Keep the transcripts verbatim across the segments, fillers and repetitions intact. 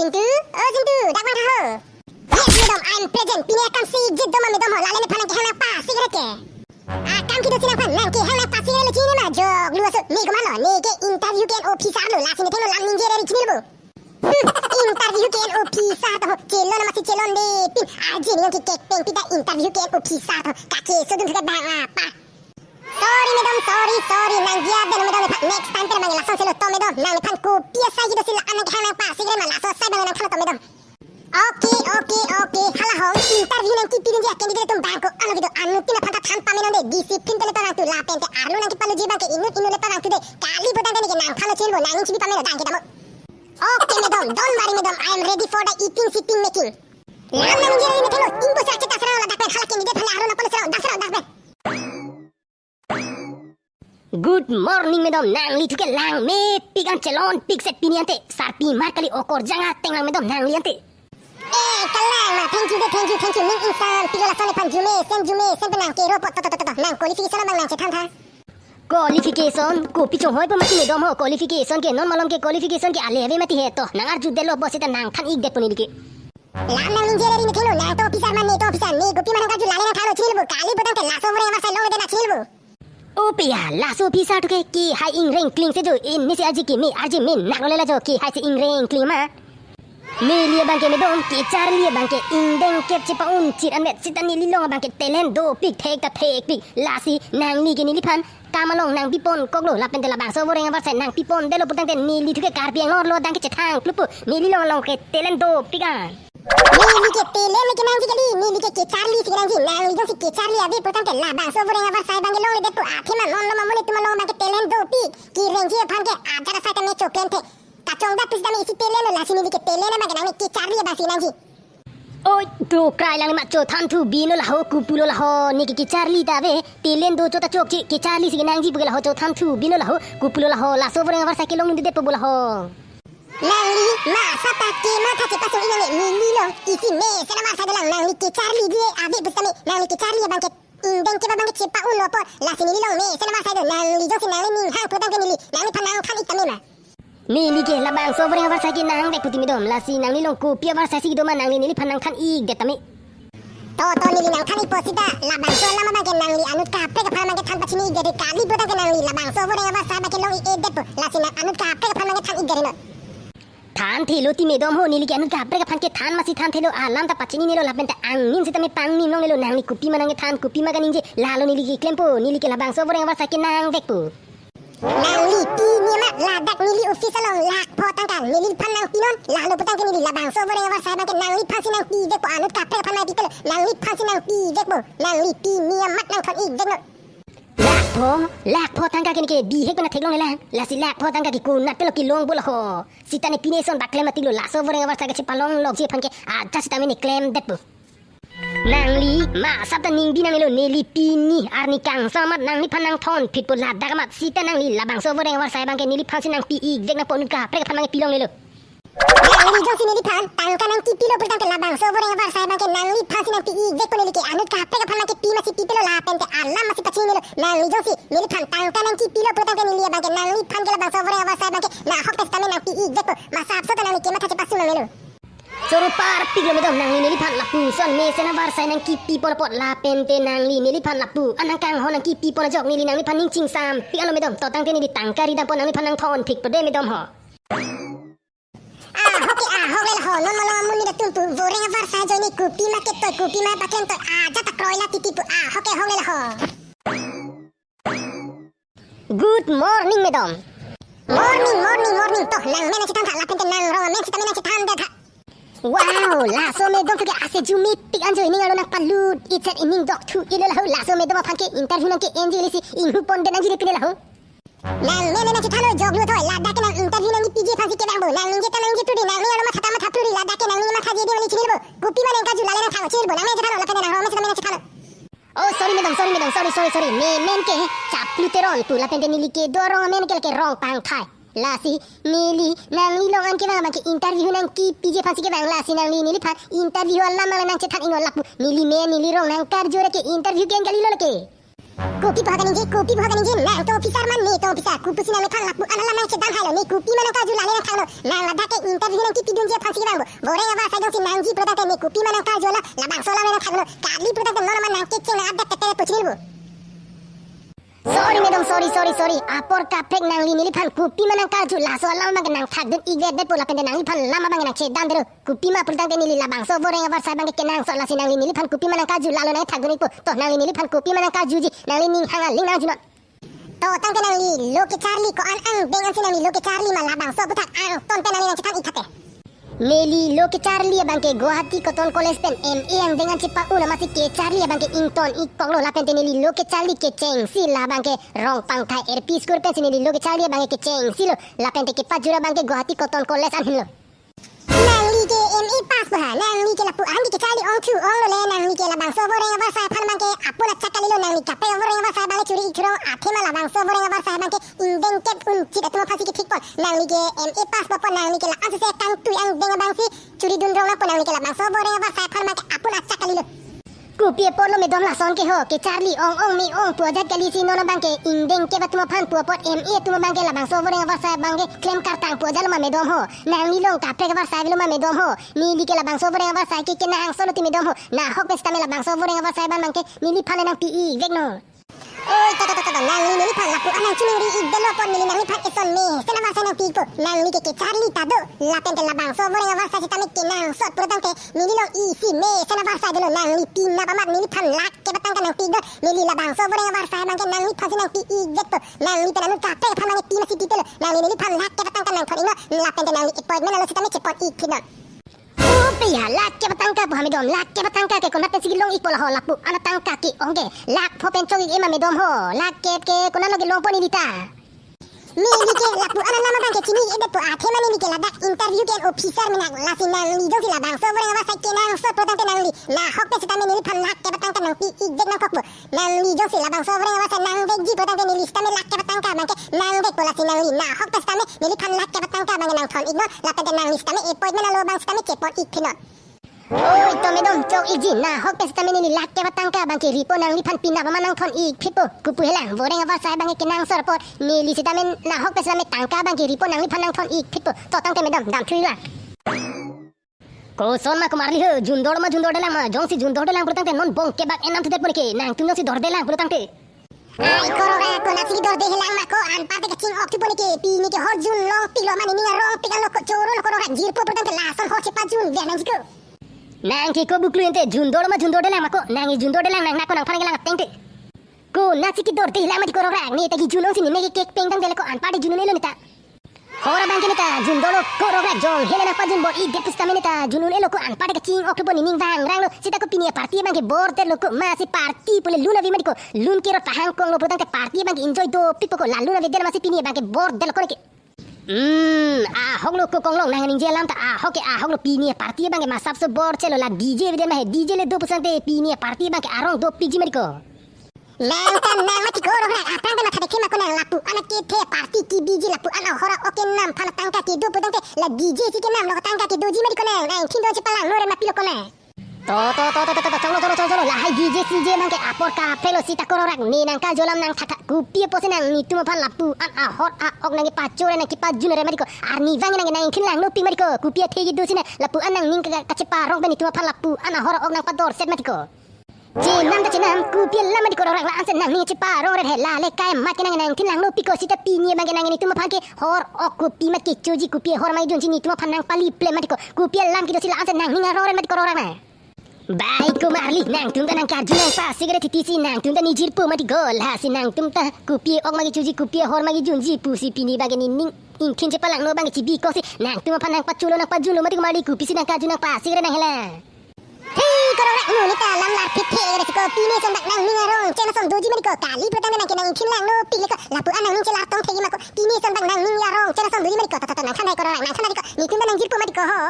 Jintu, oh Jintu, dak vangtha ho. Yes, madam, I'm present. Pini akam si jit doma madam ho, lale nephan nangkehang nangpasik reke. Akam kedo si nangphan nangkehang nangpasik rele chini ma, jok lu aso, ne komatlo, neke interview ke-en officer lo, lasi nethengno lang ningje rere chini lo bo. Interview ke-en officer to ho, chelon masi chelondepin, arje ne nangkekek peng pita interview ke-en officer to, kachesodun thek bang apa. Sorry madam, sorry, sorry, nang dia ben madam nephan next time pen bang lason selo to madam, nang nephan kopi asai kedo si la-an nangkehang nangpasik rema, laso asai bang nangthan to madam. Okay, okay, okay. Hala ho interview nangkipi nangji a-candidate atum bang ko-an lo kedo, anuttin aphan ta than pamenon de, discipline pen le to nangthu lapente arlo nangkepaluji abang ke inut inut le to nangthu de. Kali putangte neke nangthanlo chini bo, nangning chipi pamenon dang ke damo. Okay madam, don't worry madam, I am ready for the eating sitting making. Lam nangji rere nethengno ingko sar cheta sar ladak pen hala candidate aphan le arlo nangpalu serang, dak serang dak pen. Good morning madam, nanglithu ke langmepik an chelonpik set pini ante, sarpi mar kali, okor jang ateng lang madam nangli ante. Eh, kalang ma, thank you de, thank you, thank you. Ning ingsampik lason nephan jumesen jumesen pen nangkero po, to to to to to. Nang qualification abang nangchethan tha. Qualification? Kopi chonghoi po mati madam ho, qualification ke non malom ke qualification ke ale ave mati he to. Nang arjudetlo bo seta nangthan-ikdetpo neli ke. Lam nangningje rere nethengno, nang to officer ma ne to officer, ne kopima nangkarju lale nangthanlo chini lo bo, kali putangte laso voreng avarsai longledet nang chini lo bo. O peya, laso officer to ke kehai ingreng kling se jo, ingnisi arje keme, arje menak lole la jo, kehai si ingreng kling ma. Neli abang ke madam, kecharli abang ke ingdeng kep chepa-un chit anvet seta neli long abang ke talent dopik, thek ta thekpik, lasi nangli ke neliphan kam along nangpipon koklo, lapente labangso voreng avarsai nangpipondetlo putangte nelithu ke Karbi Anglong arlo adang ke chethang klupo, neli long along ke talent dopik an. Neli ke talent le kenangji kali, neli ke kecharli si kenangji, nangli jongsi kecharli ave putangte labangso voreng avarsai abang ke longledetpo, athema non lo ma monit atum along abang ke talent dopik, kerengji aphan ke ajat asai keme choklem the. Kachongdat pusitame isi talent lo, lasi neli ke talent abang ke nangli kecharli abang si nangji. Oi, do krai lang ma, chothanthu binlo la ho, kopulo la ho, neke kecharli ta ave, talent do cho ta chokche, kecharli si kenangji pu ke la ho, chothanthu binlo la ho, kopulo la ho, laso voreng avarsai kelongdundedetpo bo la ho. Nangli ma asap ta kematha chepasung-ik nangne, neli long isi mesen avarsai dolang, nangli kecharliji ave pusitame, nangli kecharli abang ke ingdeng kep abang ke chepa-unlo apot, lasi neli long mesen avarsai do, nangli jongsi nangli ning hang putangte neli nangliphan nangthan-ik tame ma. Neli ke labangso voreng avarsai ke nangvekpo ti madam, lasi nangli long kopi avarsai si kedo ma, nangli neliphan nangthan-ikdet tame. To to, neli nangthan-ikpo seta, labangso alam abang ke nangli anut kaprek aphan abang ke than pachini-ikdet, kali putangte nangli labangso voreng avarsai abang ke long-ik-edetpo, lasi nang anut kaprek aphan abang ke than-ikdet non. Thanthelo ti madam ho, neli ke anut kaprek aphan ke than masi thanthelo, alam ta pachininelo, lapente angnim sitame pangnim longlelo, nangli kopima nangkethan, kopima kaningje, lalo neli keklempo, neli ke labangso voreng avarsai ke nangvekpo. Nangli pini amat ladak neli office along lakh pho tangka neliphan nangpinon, lalo putangte neli labangso voreng avarsai abang ke nangliphan si nangpivekpo, anut kaprek aphan nangpipelo, nangliphan si nangpivekpo, nangli pini amat nangthon-ikvek non. Lakh pho, lakh pho tangka ke neke bihek pen theklongle lang, lasi lakh pho tangka ke konat pen lo kelong bo la ho. Seta ne pine son bak klem atiklo, laso voreng avarsai kachepalonglokji aphan ke ajat sitame ne klemdetpo. Nangli ma asap ta ningbi nangnelo, neli pini arni kangsam amat nangliphan nangthonphitpo, ladak amat seta nangli labangso voreng avarsai abang ke neliphan si nangpi-ikvek nangpo, anut kaprek aphan abang ke pilonglelo. Nangli jongsi neliphan tangka nangkipilo pulotangte labangso voreng avarsai abang ke nangliphan si nangpi-ikvekpo, neli ke anut kaprek aphan nangkepi masi pipelo, lapente alam masi pachinilo. Nangli jongsi neliphan tangka nangkipilo pulotangte neli abang ke nangliphan ke labangso voreng avarsai abang ke nahok pen sitame nangpi-ikvekpo. Ma asapso ta nangli kematha chepasung nangnelo. Choro parpiklo madam, nangli neliphan lapuson mesen avarsai nangkipipon apot, lapente nangli neliphan lapu-an nangkanghon nangkipipon ajok neli nangliphan ning chingsampik anlo madam, to tangte neli tangka ridampo, nangliphan nangthonphitpo de madam ho. Ahok ke ahok le la ho, non malom amonit atum pu voreng avarsai ajoine kopima ketoi, kopima paklem toi, ajat ta kroila titi pu, ahok ke ahok le la ho. Good morning madam. Morning, morning, morning. To, nangmen nangchethan tha, lapente nangrong amen sitame nangchethandet tha. Wow, laso madam to ke ase jumepik anjo, ining arlo nangpalut-ik set, ining dokthu-ik le la ho, laso madam aphan ke interview nangke-enji lesi inghupondet nangji le pine la ho. Nangmen nangchethanlo, joklu thoi, ladak ke nang interview nangkipiji aphan si kevang bo, nang ningje ta ningje tu di, nangning arlo matha ta matha tu di, ladak ke nangning mathaji di mani chinilo bo, kopima nangkarju lale nangthanlo chinilo bo, nangmen nangchethanlo, lapente nangrong amen sitame nangchethanlo. Oh, sorry madam, sorry madam, sorry, sorry, sorry. Ne men ke Chaplu Teron pu, lapente neli kedo arong amen ke lake Rongpangthai. Lasi neli nangli long-an kevang abang ke interview nangkipiji aphan si kevang, lasi nangli neliphan interview alam abang nangchethan-iknon lapu. Neli men neli rong nangkarju ra ke interview ke-en kalilo lake. Kopi puhaka ningje, kopi puhaka ningje, nang tong officer ma ne tong officer, kopusi nangliphan lapu-an alam nangchedam hailo, ne kopi ma nangkarju, lale nangthaknon, nang ladak ke interview nangkipidunji aphansi vangpo, voreng avarsai jongsi nangji pulotangte ne kopi ma nangkarju alam, labangso alam nangthaknon, kali pulotangte non ma nangkecheng nang adak tete pochinilo. Sorry madam, sorry, sorry, sorry. Apor kaprek, nangli neliphan kopi ma nangkarju, laso alam abangke nangthakdun-ikdetpo lapente nangliphan alam abangke nangchedamdetlo. Kopi ma pulotangte neli labangso voreng avarsai abangke kenangsot, lasi nangli neliphan kopi ma nangkarju, lalo nangthakdun-ikpo. To nangli neliphan kopi ma nangkarjuji, nangli ning hang aling nangjunon. To tangte nangli lo kecharli ko-an angdeng ansi nangli lo kecharli ma, labangso aphuthak angton pen nangli nangchethan-ik thate. Neli lo kecharli abangke Guwahati Cotton College pen M A angdeng an chepa-un amatsi kecharli abangke ington-ikkoklo, lapente neli lo kecharli kechengsi, labangke Rongpangthai L P School pensi neli lo kechari abangke kechengsi lo, lapente kepajor abangke Guwahati Cotton College an henlo. Nangli ke M A pass po ha, nangli ke lapu-an ke kechari ongthu-onglo le, nangli ke labangso voreng avarsai aphan abangke apun achak kalilo, nangli kaprek voreng avarsai abangke churi-ik thurong athema labangso voreng avarsai abangke ingdeng kep-un chit atum aphansi kethikpon, nangli ke M A pass po po, nangli ke la-an sese kangtui angdeng abangsi churidun rong nangpo, nangli ke labangso voreng avarsai aphan abangke apun achak kalilo. Kopi apotlo madam lason ke ho, kecharli ong-ong me-ong pu ajat kalisi non abangke ingdeng kep atum aphan pu apot M A atum abangke labangso voreng avarsai abangke klem kartang pu ajatlo ma madam ho. Nangli long kaprek avarsai avelo ma madam ho. Neli ke labangso voreng avarsai ke kenangsotlo ti madam ho. Nahok pen sitame labangso voreng avarsai abang abangke neliphan le nangpi-ik veknon. Oi, to, to, to, to, to, nangli neliphan lapu-an nangchiningri-ikdetlo apot neli nangliphan eson mesen avarsai nangpi-ikpo. Nangli ke kecharli ta do, lapente labangso voreng avarsai sitame kenangsot pulotangte neli long isi mesen avarsai dolo, nangli pinap amat neliphan lakh kep atangka nangpi-ikdun, neli labangso voreng avarsai abangke nangliphansi nangpi-ikdetpo. Nangli pen anut kaprek aphan abangke pi masi pipelo, nangli neliphan lakh kep atangka nangthon-iknon, lapente nangli appointment alo sitame chepon-ik phinon. Upe ya, lakh kep atangka pu ha madam, lakh kep atangka ke konat pensi kelong-ikpo la ho, lapu-an atangka ke-ong ke. Lakh pho pen chok-ik ema madam ho, lakh kep ke konatlo kelongpo neli ta. Neli ke lapu-an alam abangke chini-ikdetpo, athema neli ke ladak interview ke officer menak, lasi nangli jongsi labangso voreng avarsai kenangsot pulotangte nangli nahok pen sitame neliphan lakh kep atangka nangpi-ikdet nangkokpo. Nangli jongsi labangso voreng avarsai nangvekji pulotangte neli sitame lakh kep atangka abangke nangvekpo, lasi nangli nahok pen sitame neliphan lakh kep atangka abangke nangthon-iknon, lapente nangli sitame appointment alo abang sitame chepon-ik phinon. Oi, to madam, chok-ikji, nahok pen sitame neli lakh kep atangka abangke ripo, nangliphan pinap amat nangthon-ik phitpo. Kopu helang, voreng avarsai abangke kenangsot apot neli sitame nahok pen sitame tangka abangke ripo, nangliphan nangthon-ik phitpo. To tangte madam, damthulang. Koson ma komarli ho, jun dor ma jun dordelang ma, jongsi jun dordelang pulotangte non bong kebak enam thudet pon ke, nangtum jongsi dordelang pulotangte. Ai korok ra, konatsi dorde helang ma ko, anparte kaching-ok thupo neke, pini ke hor jun longpiklo ma, nening arongpik-anlo ko, choro lo korok ra, jirpo pulotangte lason hor chepajunde nangji ko. Nang ke ko buklu ente, jun dor ma jun dordelang ma ko, nang jun dordelang nang, nako nangphan kelang ateng te. Konatsi kedorde helang mati korok ra, ne ta kejun-ongsi ne ke kek pengtangdetlo ko, anparte jun un-elo ne ta. Hor abangke ne ta jun dolo korok ra, jong hele nangpajun bor-idet pusitame ne ta jun un-elo ko, anparte kaching-ok thupo, nening vangranglo. Seta ko pini aparty abangke bordetlo ko, masi party pule lun ave mati ko, lun kerot pahangkonglo pulotangte party abangke enjoy dopikpo ko, la lun avedetlo masi pini abangke bordetlo ko neke. Hmm, ahoklo ko Konglong, nang ningje alam ta ahok ke ahoklo, pini aparty abangke masapso bor chelo, la D J avedet ma he, D J le do pusitangte pini aparty abangke arong dopikji mati ko. Nang ta nang mati korok ra, aphrang ta matha thekji ma ko nang, lapu-an kethe party kebiji, lapu-an ahor a-ok kenam aphan tangka kedo pulotangte la D J si kenamlo, tangka kedoji mati ko nang, nang ingkhin do chepalangno ren ma pilo ko nang. To, to, to, to, to, to, choklo, choklo, choklo, choklo, lahai D J C J abangke apor kaprek lo, seta korok ra, ne nangkarju alam nangthakthak, kopi apotsi nang netum aphan lapu-an ahor a-ok nangkepachor nang kepajun ren mati ko, arnivang nang nang ingkhin langnopik mati ko, kopi athe kedosi nang, lapu-an nangning ka-, kacheparong pen netum aphan lapu-an ahor a-ok nangpadorset mati ko. Chenam ta chenam, kopi alam mati korok ra, la-ansi nangning cheparong ren he, lale kai mat ke nang nang ingkhin langnopik ko, seta pini abangke nang netum aphan ke hor ok kopi mat kechoji, kopi hor ma kejunji, netum aphan nangpali plem mati ko, kopi alam kedosi la-ansi nangning arong ren mati korok ra na. Bai komarli, nangtum ta nangkarju nangpasik re titi si, nangtum ta nejirpo mati ko, lasi nangtum ta kopi ok ma kechoji, kopi hor ma kejunji pusi pini abangke nening ingkhin chepalangno abangke chebikoksi, nangtum aphan nangpacholo nangpajunlo mati komarli, kopisi nangkarju nangpasik re nang hela. He korok ra, neli ta lam lar phethe re si ko, pini ason bak nangning arong chen ason doji mati ko, kali pulotangte nang ke nang ingkhin langnopik le ko, lapu-an nangning chelar tong thekji ma ko, pini ason bak nangning arong chen ason doji mati ko, to, to, to, nangthan hai korok ra, nangthan hai ko, netum ta nangjirpo mati ko ho.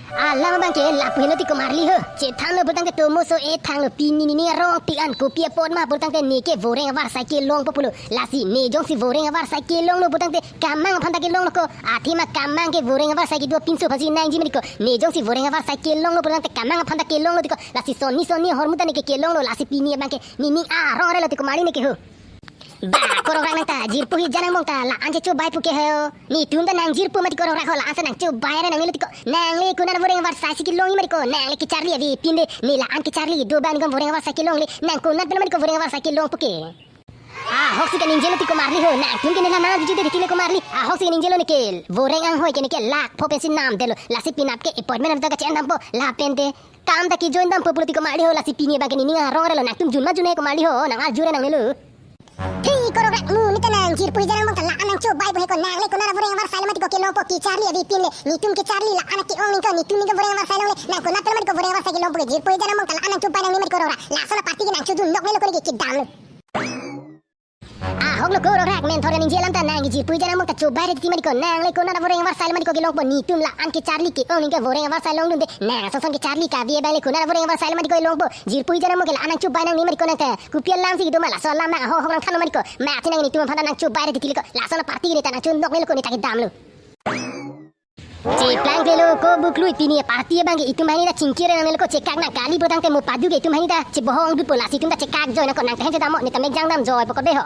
Alam abang ke lapu helo ti komarli ho. Chethanlo pulotangte tomo so-e thanglo, pini nini arong pi-an kopi apot ma pulotangte ne ke voreng avarsai kelongpo pulo. Lasi ne jongsi voreng avarsai kelonglo pulotangte kamang aphan ta kelonglo ko. Athema kamang ke voreng avarsai kedo pinso phasi nangji ma dei ko. Ne jongsi voreng avarsai kelonglo pulotangte kamang aphan ta kelonglo dei ko. Lasi sonni sonni ahormu ta ne ke kelonglo. Lasi pini abang ke nini arong arelo ti komarli ne ke ho. Ba, ko rongrak nang ta, jirpo hijan angbong ta, la-an chechobai pu ke ho. Netum ta nangjirpo mati ko rongrak ho, la-an si nangchobai ra nangnelo ti ko. Nangle konat voreng avarsai si kelongji ma dei ko, nangle kecharli avepin de, ne la-an kecharli do abang ne ko voreng avarsai kelongle, nang konat pen mati ko voreng avarsai kelongpo ke. Ahok si kaningjelo ti komarli ho, nangtum ke ne la nang juju de titi le komarli, ahok si kaningjelo ne ke, voreng anghoi ke ne ke lakh pho pensi namdetlo, lasi penap ke appointment ta kache-en dampo, lapen de, kam ta ke-join dampo pulo ti komarli ho, lasi pini abang ke nini arong arelo, nangtum jun ma jun he komarli ho, nang arju ra nangnelo. Thi, ko rongrak, mu ne ta nangjirpo hijan angbong ta la-an nangchobai pu he ko, nangle konat voreng avarsai le mati ko kelongpo, kecharli avepin le, netum kecharli la-an ke-ong ne ko, netum ne ko voreng avarsai longle, nang konat pen mati ko voreng avarsai kelongpo ke, jirpo hijan angbong ta la-an nangchobai nangne mati ko rongrak, lason aparty ke nangchodun nok nelo ko ne ke kedamlo. Ahoklo ko rongrak, men thor kaningje alam ta, nang jirpo hijan angbong ta chobai ra titi ma dei ko, nangle konat voreng avarsai le mati ko kelongpo, netum la-an kecharli ke-ong ne ke voreng avarsai longdunde, nang son son kecharli kave abang le konat voreng avarsai le mati ko kelongpo, jirpo hijan angbong ke la-an nangchobai nangne ma dei ko nang ta. Kopi alam si kedo ma laso alam nang ahok ahok nangthan ma dei ko. Mati nang netum aphan ta nangchobai ra titi le ko. Lason aparty ne ta nangchonok nelo ko ne ta kedamlo. Cheplang klelo ko buklui, pini aparty abang ke itum hini ta chingkir nangnelo ko, chekak nang kali pulotangte mo padu ke itum hini ta chebohong dutpo, lasi itum ta chekak joi nang ko, nang ta hem chedam mo, ne ta mek jang damjoipo ko be ho.